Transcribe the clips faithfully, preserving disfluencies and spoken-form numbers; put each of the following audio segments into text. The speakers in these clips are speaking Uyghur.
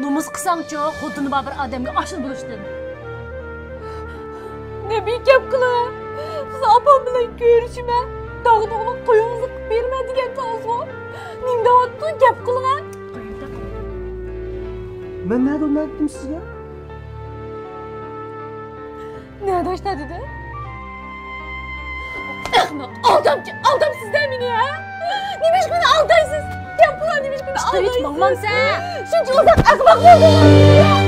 نومۇس قىلساڭچۇ، خوتۇنى بار بىر ئادەمگە ئاشۇنداق بولۇشتىن. نەبى، گەپ قىلىڭ. سىز ئاپام بىلەن كۆرۈشىمەن. داغدۇغىلىق تويىڭىزنى قىلىپ بېرىمەن دېگەنتىڭىزغۇ. نېمە دەۋاتىدۇ؟ گەپ قىلىڭە. مەن نەدە ئۇنداق ئېيتتىم سىزگە؟ نەدە ئاشتا دېدى؟ ئەخمەق، ئالدامچى، ئالدامسىز-دە مېنى، ھە؟ نېمىشقا مېنى ئالدايسىز؟ گەپ قىلىڭ، نېمىشقا مېنى ئالدايسىز؟ ماڭمامسەن؟ شۇنچە ئۇزاق ئەخمەق بولدۇڭلار.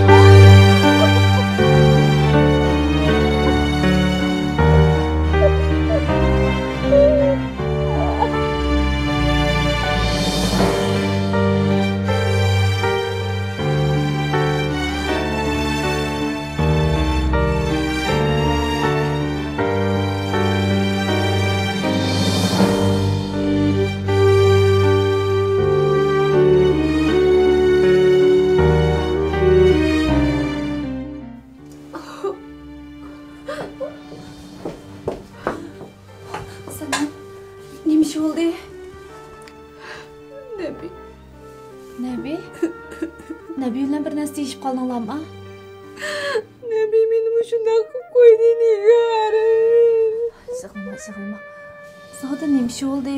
سەنەم، نېمە ئىش بولدى؟ نەبى. نەبى؟ نەبى بىلەن بىر نەرسە دېيىشىپ قالدىڭلارمۇ؟ نەبى مېنى مۇشۇنداق قىلىپ قويدى، نىگار. يىغلىما، يىغلىما. زادى نېمە ئىش بولدى؟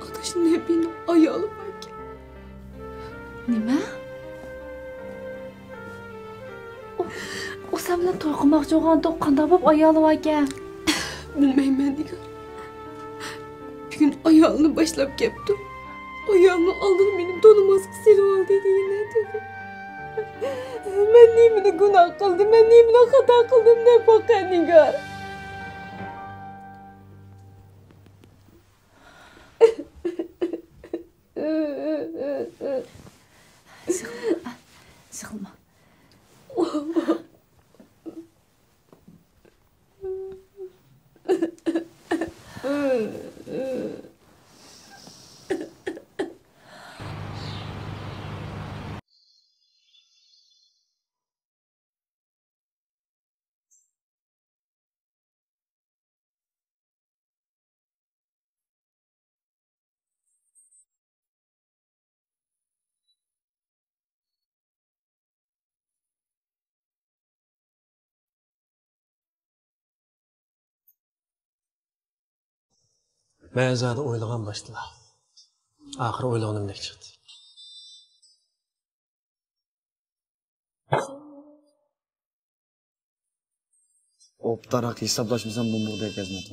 ئاداش، نەبىنىڭ ئايالى باركەن. نېمە؟ ئۇ، ئۇ سەن بىلەن توي قىلماقچى بولغانتۇق، قانداق بولۇپ ئايالى باركەن؟ بىلمەيمەن، نىگار. بۈگۈن ئايالىنى باشلاپ كەپتۇ. ئايالىنىڭ ئالدىدا مېنى تونۇماسقا سېلىۋالدى دېگىنە تېخى. مەن نېمىنى گۇناھ قىلدىم، مەن نېمىنى خاتا قىلدىم دەپ باقە، نىگار. يىغلىما، يىغلىما. مەن زادى ئويلىغان باشتىلا. ئاخىرى ئويلىغىنىمدەك چىقتى. ئوبدانراق ھېسابلاشمىسام بولمىغۇدەك ئەزىمەت.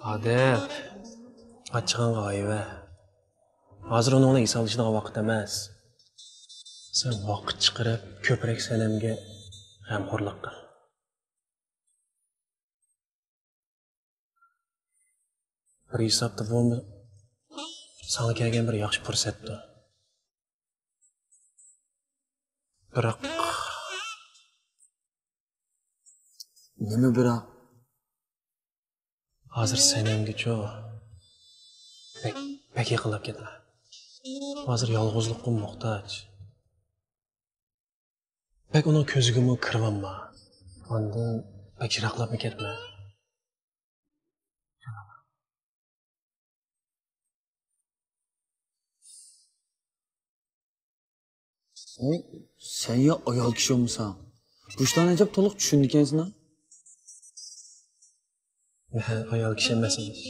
ئادەم، ئاچچىقىڭغا ھايۋە. ھازىر ئۇنىڭ بىلەن ھېسابلىشىدىغان ۋاقىت ئەمەس. سەن ۋاقىت چىقىرىپ، كۆپرەك سەنەمگە غەمخورلۇق قىل. بىر ھېسابتا بۇمۇ ساڭا كەلگەن بىر ياخشى پۇرسەتتۇر. بىراق. نېمە بىراق؟ ھازىر سەنەمگىچۇ بەك، بەك يېقىنلاپ كەتمە. ھازىر يالغۇزلۇققا موھتاج. بەك ئۇنىڭ كۆزىگىمۇ كىرىۋالما. ئاندىن بەك يىراقلاپمۇ كەتمە. ئەي، سەن يا ئايال كىشى بولمىساڭ، بۇ ئىشلارنى ئەجەب تولۇق چۈشىنىدىكەنسەن ھە؟ مەن ئايال كىشى ئەمەس ئىمىش.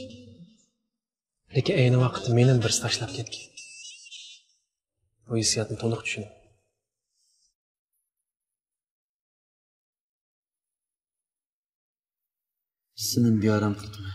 لېكىن ئەينى ۋاقىتتا مېنىمۇ بىرسى تاشلاپ كەتكەن. بۇ ھېسسىياتنى تولۇق چۈشىنىمەن. سېنىمۇ بىئارام قىلدىم.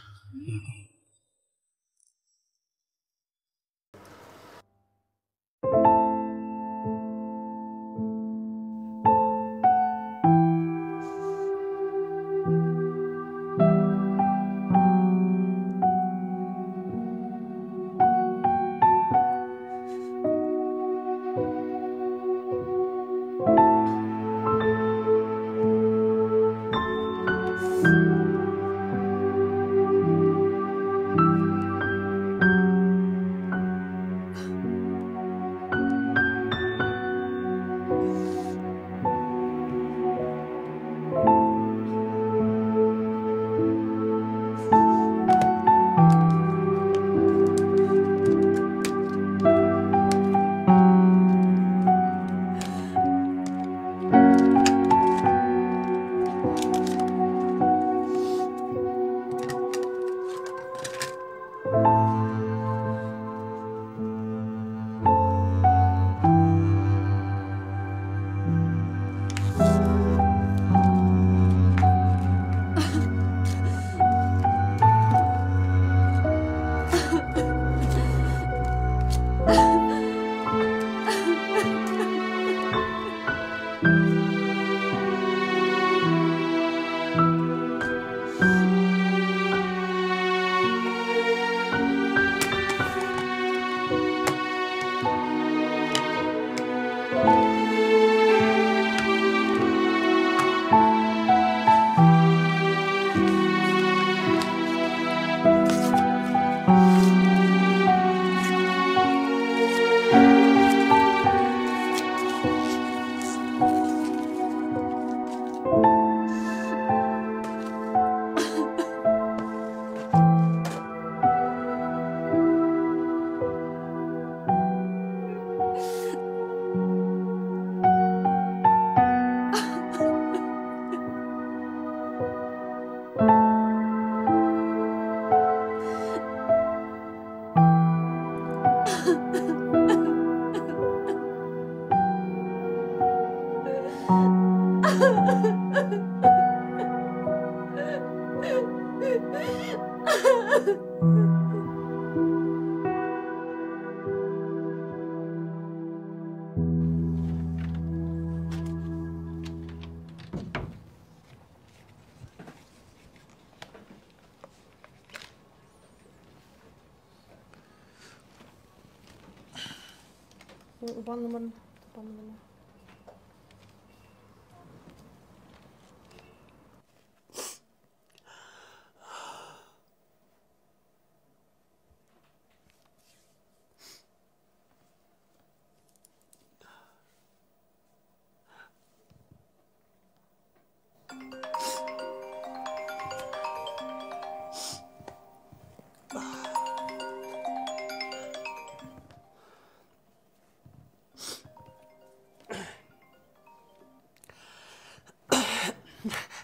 ئۇ ئۇبان نومۇرىنى تاپالمىدىم.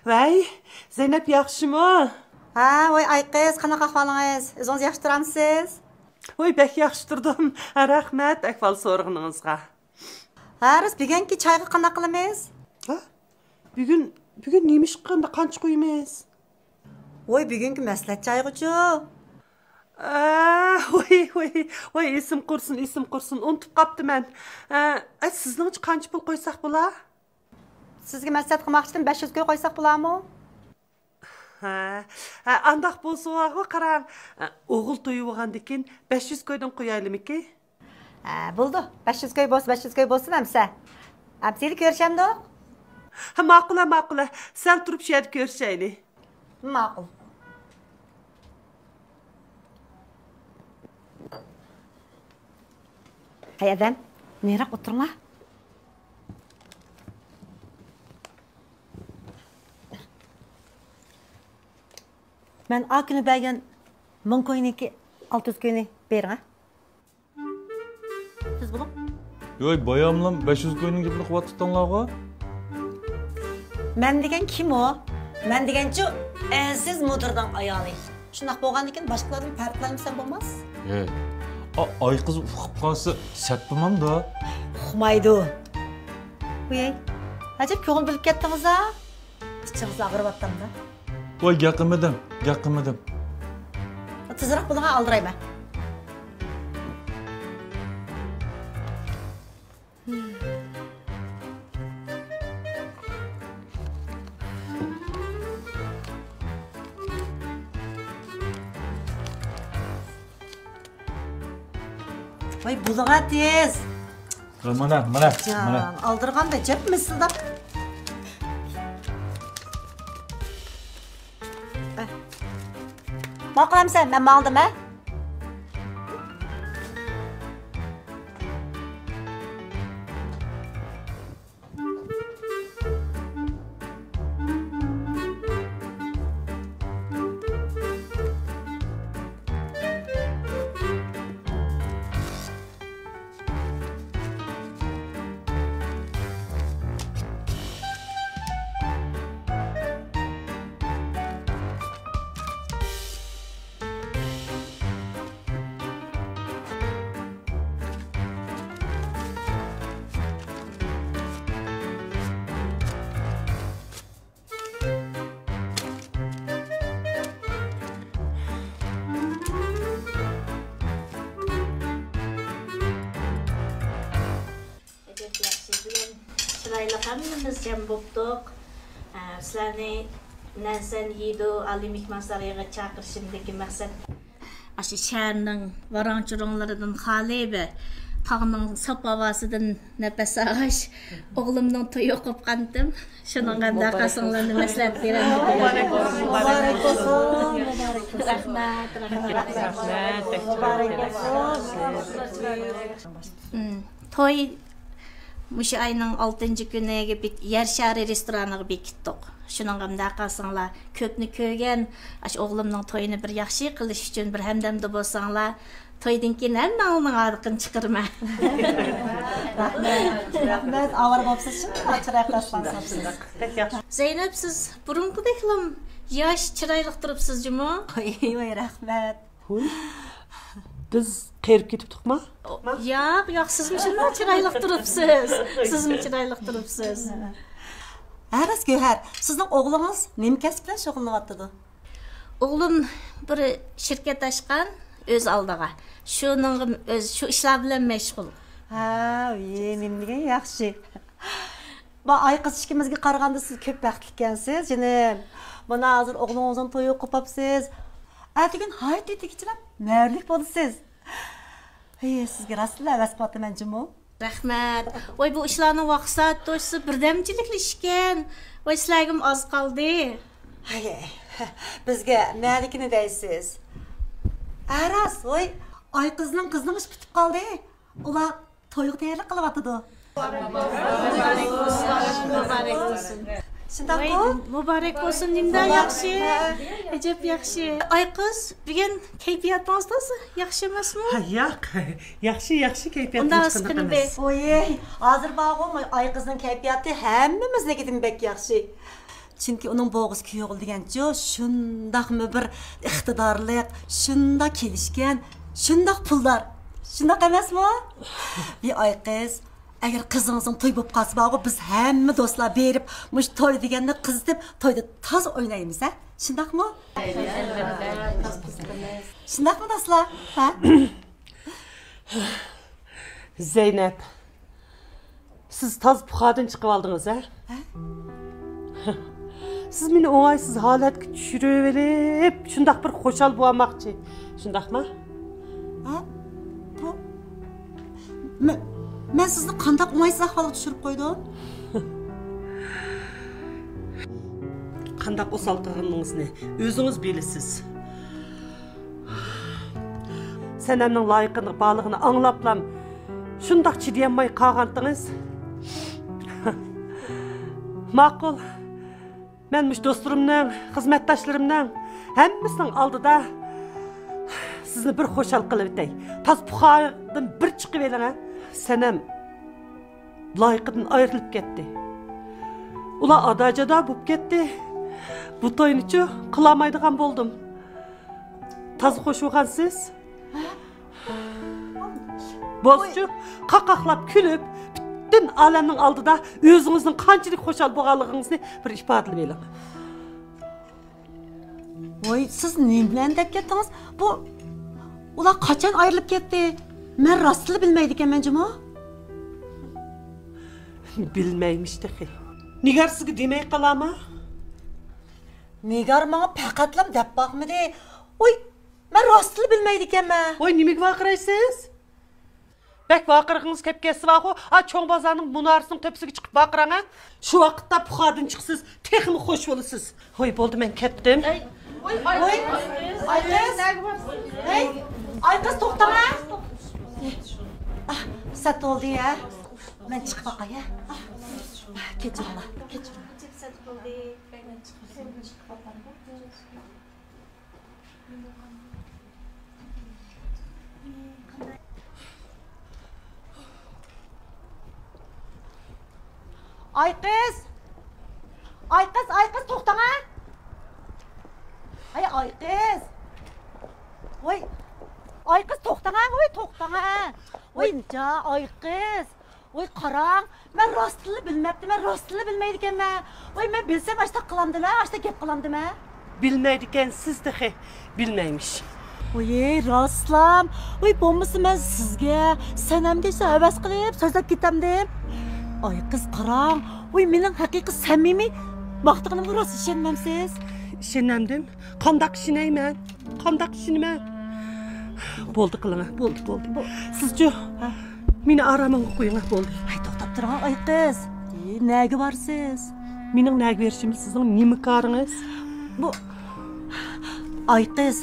ۋەي، زەينەپ ياخشىمۇ؟ ھە، ۋاي ئاي قىز، قانداق ئەھۋالىڭىز؟ ئۆزىڭىز ياخشى تۇرامسىز؟ ۋاي، بەك ياخشى تۇردۇم. ھە، رەھمەت ئەھۋال سورىغىنىڭىزغا. ھە، راست، بۈگۈنكى چايغا قانداق قىلىمىز؟ ھە؟ بۈگۈن، بۈگۈن نېمە ئىشقا قانچە قويىمىز؟ ۋوي، بۈگۈنكى مەسلىھەت چايغۇچۇ. ئە، ۋوي، ۋوي، ۋوي، ئېسىم قۇرسۇن، ئېسىم قۇرسۇن، ئۇنتۇپ قاپتىمەن. ئە، ئە، سىزنىڭچە قانچە پۇل قويساق بولا؟ سىزگە مەسلىھەت قىلماقچىدىم، بەش يۈز كوي قويساق بولامۇ؟ ھە، ھە، ئانداق بولسىغۇ قاراڭ. ئە، ئوغۇل تويۇۋالغاندىن كېيىن بەش يۈز كويدىن قويايلىمىكى؟ ھە، بولىدۇ. بەش يۈز كوي بولسا، بەش يۈز كوي بولسۇن ئەمسە. ئەمسە يىلى كۆرۈشەمدۇق؟ ھە، ماقۇل، ھە، ماقۇل. سەل تۇرۇپ شۇ يەردە كۆرۈشەيلى. ماقۇل. ھەي ئادەم، نېرىراق ئولتۇرۇڭلار. مەن ئا كۈنى بەرگەن مىڭ كوينىڭكى ئالتە يۈز كوينى بېرىڭ، ھە؟ تېز بولۇڭ. يوي، باياملام بەش يۈز كوينىڭ گېپىنى قىلىۋاتقىتىڭلارغۇ؟ مەن دېگەن كىم ئۇ؟ مەن دېگەنچۇ، ئەزىز مۇدىرنىڭ ئايالى. شۇنداق بولغاندىكىن باشقىلاردىن پەرقلەنمىسەم بولماس؟ ھەي، ئا، ئاي قىز ئۇقۇپ قالسا سەتپىمامدا؟ ئۇقمايدۇ. ۋىي، ئەجەب كۆڭۈل بۆلۈپ كەتتىڭىز-ھە؟ ئىچىڭىز ئاغرىۋاتامدا؟ ۋاي، گەپ قىلمىدىم، گەپ قىلمىدىم. تېزراق بولۇڭ، ئالدىرايمەن. ۋاي، بولۇڭا تېز. مانا، مانا، جان، مانا. ئالدىرىغاندا جەپ مىسىلداپ. ماقۇل ئەمسە، مەن ماڭدىم، ھە؟ ئەجەب ياخشى، بۈگۈن چىرايلىق ھەممىمىز جەم بوپتۇق. ئە، سىلەرنى نەنسەن يىدۇ ئالىي مېھمانسارىيىغا چاقىرىشىمدىكى مەقسەت، ئاشۇ شەھەرنىڭ ۋاراڭ-چۇرۇڭلىرىدىن خالىي بىر تاغنىڭ ساپ ھاۋاسىدىن نەپەس ئالاش. ئوغلۇمنىڭ تويى ئوقۇپ قانتىم. شۇنىڭغا ئەمدى قالساڭلارنى مەسلىھەت بېرەي. مۇبارەك بولسۇن، مۇبارەك بولسۇن. رەھمەت، رەھمەت. مۇبارەك بولسۇن. ئۇم، توي مۇشۇ ئاينىڭ ئالتىنچى كۈنىگە بېك-، يەر شارى رېستورانىغا بېكىتتۇق. شۇنىڭغا مۇنداق قىلساڭلار، كۆپنى كۆرگەن، ئاشۇ ئوغلۇمنىڭ تويىنى بىر ياخشى قىلىش ئۈچۈن بىر ھەمدەمدە بولساڭلار، تويدىن كېيىن ھەممىڭلارنىڭ ھارىقىنى چىقىرىمەن. رەھمەت، رەھمەت، ئاۋارە بوپسىز، شۇنداق چىرايلىق دەرس بەرسىز. زەينەپ، سىز بۇرۇنقىدەكلا ياش، چىرايلىق تۇرۇپسىز جۇمۇ. ۋاي، ۋاي، رەھمەت. ھۇي، بىز قېرىپ كېتىپتۇقما؟ ياق، ياق، سىزمۇ شۇنداق چىرايلىق تۇرۇپسىز. سىزمۇ چىرايلىق تۇرۇپسىز. ھە، راست، گۆھەر، سىزنىڭ ئوغلىڭىز نېمە كەسىپ بىلەن شۇغۇللىنىۋاتىدۇ؟ ئوغلۇم بىر شىركەت ئاچقان ئۆز ئالدىغا. شۇنىڭغا ئۆز شۇ ئىشلار بىلەن مەشغۇل. ھە، ئى، نېمە دېگەن ياخشى. ما ئايقىز ئىككىمىزگە قارىغاندا سىز كۆپ بەختلىككەنسىز، جېنىم. مانا ھازىر ئوغلىڭىزنىڭ تويىغا قوپاپسىز. ئەتىگۈن ھايات تېتىگىچىلا مەرىلىك بولىسىز. ھەي، سىزگە راستلا ھەۋەس قىلىۋاتىمەن جۇمۇ. رەھمەت. ۋاي، بۇ ئىشلارنىڭ ۋاقىت سائەت توشسا بىردەمچىلىكلا ئىشكەن. ۋاي، سىلەرگىمۇ ئاز قالدى. ھەي، بىزگە مەلىكىنى دەيسىز. ھە راست، ۋاي، ئايقىزنىڭ قىزنىڭ ئىشى پۈتۈپ قالدى. ئۇلار تويغا تەييارلىق قىلىۋاتىدۇ. مۇبارەك بولسۇن، مۇبارەك بولسۇن. شۇنداققۇ؟ ۋاي، مۇبارەك بولسۇن، نېمىنداق ياخشى. ھە. ئەجەب ياخشى. ئايقىز، بۈگۈن كەيپىياتىڭىز تازا ياخشى ئەمەسمۇ؟ ھە، ياق. ياخشى، ياخشى كەيپىياتىم ئۇنداق ھېچقانداق ئەمەس. ئوي، ھازىر بارغۇ، ئايقىزنىڭ كەيپىياتى ھەممىمىزنىڭكىدىن بەك ياخشى. چۈنكى ئۇنىڭ بوغۇزى كۈيگۈل دېگەنچۇ، شۇنداقمۇ بىر ئىقتىدارلىق، شۇنداق كېلىشكەن، شۇنداق پۇلدار. شۇنداق ئەمەسمۇ؟ ۋى ئايقىز، ئەگەر قىزىڭىزنىڭ تويى بولۇپ قالسا بارغۇ، بىز ھەممە دوستلار بېرىپ، مۇشۇ توي دېگەننى قىزىتىپ، تويدا تازا ئوينايمىز، ھە؟ شۇنداقمۇ؟ شۇنداقمۇ، دوستلار؟ ھە؟ زەينەپ، سىز تازا پۇخادىن چىقىۋالدىڭىز، ھە؟ ھە؟ سىز مېنى ئوڭايسىز ھالەتكە چۈشۈرۈۋېلىپ، شۇنداق بىر خۇشال بولماقچى، شۇنداقمۇ؟ ھە؟ بۇ، مەن، مەن سىزنى قانداق ئوڭايسىز ئەھۋالغا چۈشۈرۈپ قويدۇم؟ قانداق ئوسال قىلغىنىڭىزنى ئۆزىڭىز بىلىسىز. سەنەمنىڭ لايىقىنىڭ بارلىقىنى ئاڭلاپلام شۇنداق چىدىيالماي قالغانتىڭىز. ماقۇل، مەن مۇشۇ دوستلىرىمنىڭ، خىزمەتداشلىرىمنىڭ ھەممىسىنىڭ ئالدىدا سىزنى بىر خۇشال قىلىۋېتەي. تاز پۇخادىن بىر چىقىۋېلىڭە. سەنەم لايىقىدىن ئايرىلىپ كەتتى. ئۇلار ئادا-جادا بولۇپ كەتتى. بۇ توينىچۇ قىلالمايدىغان بولدۇم. تازا خوش بولغانسىز. بولسىچۇ، قاقاقلاپ كۈلۈپ، پۈتۈن ئالەمنىڭ ئالدىدا ئۆزىڭىزنىڭ قانچىلىك خۇشال بولغانلىقىڭىزنى بىر ئىپادىلىۋېلىڭ. ۋاي، سىز نېمە بىلەن دەپ كەتتىڭىز؟ بۇ، ئۇلار قاچان ئايرىلىپ كەتتى؟ مەن راستلا بىلمەيدىكەنمەن جۇمۇ. بىلمەيمىش تېخى. نىگار سىزگە دېمەي قالامۇ؟ نىگار ماڭا پەقەتلەم دەپ باقمىدى. ۋاي، مەن راستلا بىلمەيدىكەنمەن. ۋاي، نېمىگە ۋارقىرايسىز؟ بەك ۋارقىرىغىڭىز كەپ كەتسە بارغۇ، ئا، چوڭ بازارنىڭ مۇنارىسىنىڭ تۆپىسىگە چىقىپ ۋارقىراڭ، ھە. شۇ ۋاقىتتا پۇخادىن چىقىسىز، تېخىمۇ خوش بولىسىز. ھوي، بولدى، مەن كەتتىم. ھەي، ھوي، ئايقىز، ھەي، ئايقىز، توختاڭ، ھە. ئاھ، سەت بولدى، ھە. مەن چىقىپ باقاي، ھە. ئاھ، كەچۈرۈڭلار، كەچۈرۈڭلار. ئايقىز! ئايقىز، ئايقىز، توختاڭا! ھەي، ئايقىز! ۋاي، ئايقىز، توختاڭا! ۋاي، توختاڭا! ۋاي، نىجا، ئايقىز! ۋاي، قاراڭ، مەن راستىنلا بىلمەپتىمەن، راستىنلا بىلمەيدىكەنمەن. ۋاي، مەن بىلسەم ئاشتاق قىلامدىمەن، ئاشتاق گەپ قىلامدىمەن. بىلمەيدىكەنسىز تېخى، بىلمەيمىش. ۋاي، راستلام. ۋاي، بولمىسا مەن سىزگە، سەنەمگە شۇ ھەۋەس قىلىپ سۆزلەپ كېتەمدىم. ئايقىز، قاراڭ، ۋاي، مېنىڭ ھەقىقىي سەمىمىي ماختىغىنىمغا راست ئىشەنمەمسىز؟ ئىشىنەمدىم. قانداق ئىشىنەيمەن؟ قانداق ئىشىنىمەن؟ بولدى قىلىڭە، بولدى، بولدى. بو- سىزچۇ؟ ھە؟ مېنى ئارامىمغا قويۇڭە، بولدى. ھەي، توختاپ تۇرۇڭ، ئايقىز. ئى، نەگە بارىسىز؟ مېنىڭ نەگە بېرىشىم سىزنىڭ نېمە كارىڭىز؟ بۇ، ئايقىز.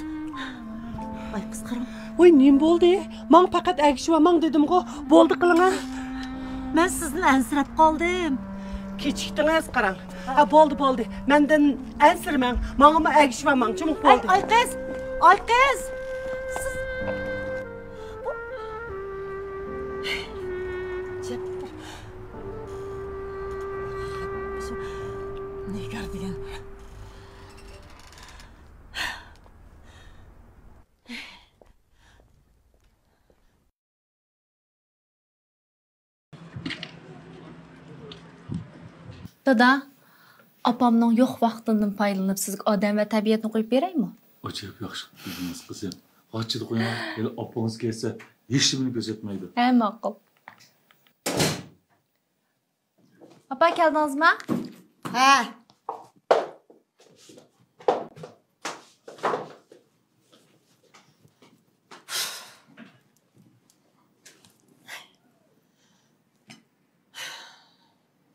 ئايقىز، قاراڭ. ۋاي، نېمە بولدى؟ ماڭا پەقەت ئەگىشىۋالماڭ دېدىمغۇ، بولدى قىلىڭە. مەن سىزدىن ئەنسىرەپ قالدىم. كېچىكتىڭىز، قاراڭ. ھە، بولدى، بولدى. مەندىن ئەنسىرىمەڭ. ماڭىمۇ ئەگىشىۋالماڭ، جۇمۇ، بولدى. ئايقىز! ئايقىز! سىز، بۇ، نىگار دېگەن. دادا، ئاپامنىڭ يوق ۋاقتىدىن پايدىلىنىپ سىزگە ئادەم ۋە تەبىئەتنى قويۇپ بېرەيمۇ؟ ئاجايىپ ياخشى قىلدىڭىز، قىزىم. غاچچىدا قويۇڭ، ھېلى ئاپىڭىز كەلسە، ھېچنېمىنى كۆرسەتمەيدۇ. ھە، ماقۇل. ئاپا، كەلدىڭىزما؟ ھە.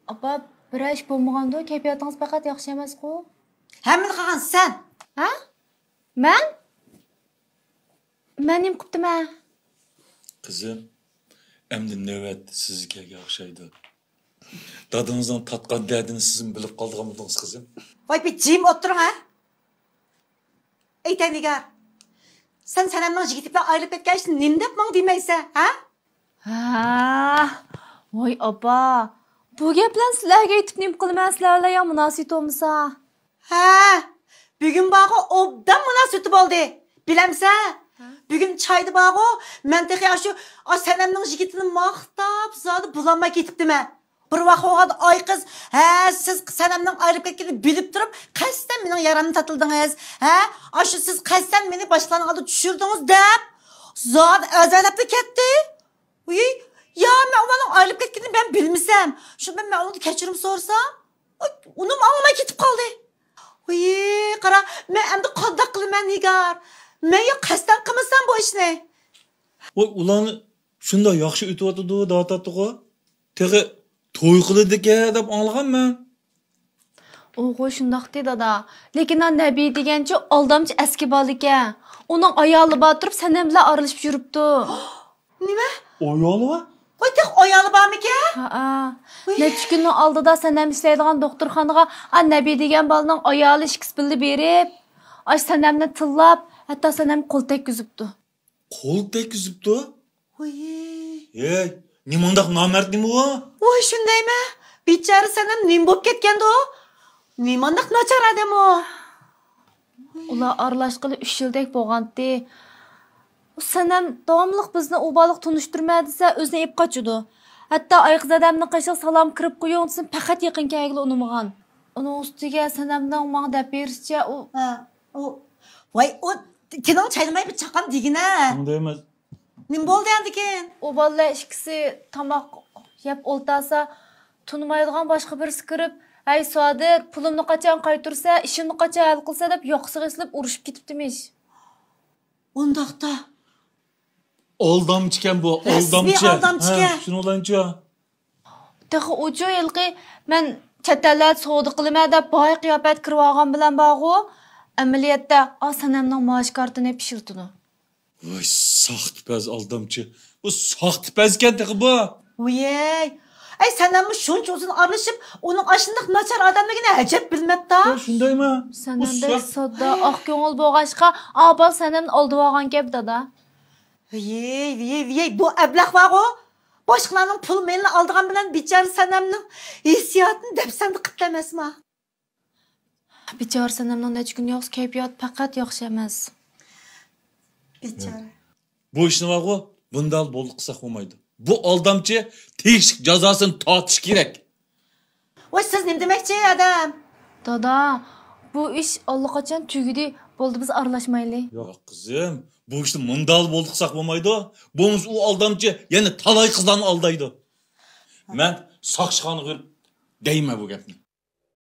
ئاپا، بىرەر ئىش بولمىغاندۇ؟ كەيپىياتىڭىز پەقەت ياخشى ئەمەسقۇ؟ ھەممىنى قىلغان سەن. ھە؟ مەن؟ مەن نېمە قىپتىمەن؟ قىزىم، ئەمدى نۆۋەت سىزگە كەلگەن ئوخشايدۇ. دادىڭىزنىڭ تارتقان دەردىنى سىزمۇ بىلىپ قالىدىغان بولدىڭىز، قىزىم. ۋاي، بىر جىم ئولتۇرۇڭ، ھە؟ ئېيتەي، نىگار، سەن سەنەمنىڭ يىگىتى بىلەن ئايرىلىپ كەتكەن ئىشنى نېمە دەپ ماڭا دېمەيسەن، ھە؟ ھە، ۋاي ئاپا، بۇ گەپلەرنى سىلەرگە ئېيتىپ نېمە قىلىمەن، سىلەر بىلەن يا مۇناسىۋىتى بولمىسا. ھە، بۈگۈن بارغۇ ئوبدان مۇناسىۋىتى بولدى. بىلەمسەن؟ ھە؟ بۈگۈن چايدا بارغۇ، مەن تېخى ئاشۇ، ئا، سەنەمنىڭ يىگىتىنى ماختاپ زادى بولالماي كېتىپتىمەن. بىر ۋاق بولغاندا ئاي قىز، ھە، سىز سەنەمنىڭ ئايرىلىپ كەتكىنىنى بىلىپ تۇرۇپ، قەستەن مېنىڭ يارامنى تاتىلىدىڭىز، ھە؟ ئاشۇ سىز قەستەن مېنى باشقىلارنىڭ ئالدىدا چۈشۈردىڭىز دەپ، زادى ئەزەلەپلا كەتتى. ۋىي، يا مەن ئۇلارنىڭ ئايرىلىپ كەتكىنىنى مەن بىلمىسەم، شۇ مەن، مەن ئۇنىڭدىن كەچۈرۈم سورىسام، ئۇنىمۇ ئاڭلىماي كېتىپ قالدى. ۋىي، قارا، مەن ئەمدى قانداق قىلىمەن، نىگار؟ مەن يا قەستەن قىلمىسام بۇ ئىشنى. ۋاي، ئۇلارنى شۇنداق ياخشى ئۆتۈۋاتىدۇ، داتاتىغۇ. تېخى توي قىلىدىكەن دەپ ئاڭلىغان مەن. ئۇغۇ شۇنداقتى، دادا. لېكىن ئا نەبى دېگەنچۇ ئالدامچى ئەسكى بالىكەن. ئۇنىڭ ئايالى بار تۇرۇپ سەنەم بىلەن ئارىلىشىپ يۈرۈپتۇ. نېمە؟ ئايالى بار؟ ۋاي، تېخى ئايالى بارمىكەن؟ ھەئە. ۋىي. نەچچە كۈننىڭ ئالدىدا سەنەم ئىشلەيدىغان دوختۇرخانىغا ئا نەبى دېگەن بالىنىڭ ئايالى ئىككىسى بىللە بېرىپ، ئاشۇ سەنەمنى تىللاپ، ھەتتا سەنەمگە قول تەگكۈزۈپتۇ. قول تەگكۈزۈپتۇ؟ ۋىي. ھەي، نېمانداق نامەرد نېمە ئۇ؟ ۋاي، شۇندايمۇ؟ بىچارە سەنەم نېمە بولۇپ كەتكەندۇ؟ نېمانداق ناچار ئادەم ئۇ؟ ئۇلار ئارىلاشقىلى ئۈچ يىلدەك بولغانتى. ئۇ سەنەم داۋاملىق بىزنى ئۇ بالىغا تونۇشتۇرمە دېسە، ئۆزىنى ئېلىپ قاچىدۇ. ھەتتا ئايقىز ئادەمنىڭ قېشىغا سالام كىرىپ قويۇڭ دېسىمۇ، پەقەت يېقىن كەلگىلى ئۇنىمىغان. ئۇنىڭ ئۈستىگە سەنەمنىڭ ماڭا دەپ بېرىشىچە، ئۇ ھە، ئۇ، ۋاي، ئۇ تىلىڭ چاينىماي بىر چاققان دېگىنە. شۇنداق ئەمەس. نېمە بولدى ئەمدىكىن؟ ئۇ بالىلار ئىككىسى تاماق يەپ ئولتۇرسا، تونۇمايدىغان باشقا بىرسى كىرىپ، ھەي سادىر، پۇلۇمنى قاچان قايتۇرىسەن، ئىشىمنى قاچان ھەل قىلىسەن دەپ ياقىسىغا ئېسىلىپ ئۇرۇشۇپ كېتىپتىمىش. ئۇنداقتا. ئالدامچىكەن بۇ، رەسمىي ئالدامچى. ئالدامچىكەن. ھە، شۇنىڭ بىلەنچۇ؟ تېخى ئۇچۇ ھېلىقى مەن چەت ئەللەردە سودا قىلىمەن دەپ باي قىياپەت كىرىۋالغان بىلەن بارغۇ، ئەمەلىيەتتە ئا سەنەمنىڭ مائاش كارتىنى پىشىلتىدۇ. ۋاي، ساختىپەز ئالدامچى. بۇ ساختىپەزكەن تېخى بۇ. ۋىيەي. ئەي، سەنەممۇ شۇنچە ئۇزۇن ئارىلىشىپ، ئۇنىڭ ئاشۇنداق ناچار ئادەملىكىنى ئەجەب بىلمەپتا. يا، شۇندايمۇ؟ سەنەمدەك ساددا، ئاق كۆڭۈل بولغاچقا، ئا بال سەنەمنى ئالدىۋالغانكەن دادا. ۋىيەي، ۋىيەي، ۋىيەي، بۇ ئەبلەخ بارغۇ، باشقىلارنىڭ پۇل مېلىنى ئالىدىغان بىلەن بىچارە سەنەمنىڭ ھېسسىياتىنى دەپسەندە قىپتۇ ئەمەسما؟ بىچارە سەنەمنىڭ نەچچە كۈن يوقسى كەيپىياتى پەقەت ياخشى ئەمەس. بىچارە. بۇ ئىشنى بارغۇ، بۇنداق بولدى قىلساق بولمايدۇ. بۇ ئالدامچى تېگىشلىك جازاسىنى تارتىشى كېرەك. ۋاي، سىز نېمە دېمەكچى، ئادەم؟ دادا، بۇ ئىش ئاللىقاچان تۈگىدى. بولدى، بىز ئارىلاشمايلى. ياق، قىزىم، بۇ ئىشنى مۇنداق بولدى قىلساق بولمايدۇ. بولمىسا ئۇ ئالدامچى يەنە تالاي قىزلارنى ئالدايدۇ. مەن ساقچىخانىغا بېرىپ دەيمەن بۇ گەپنى.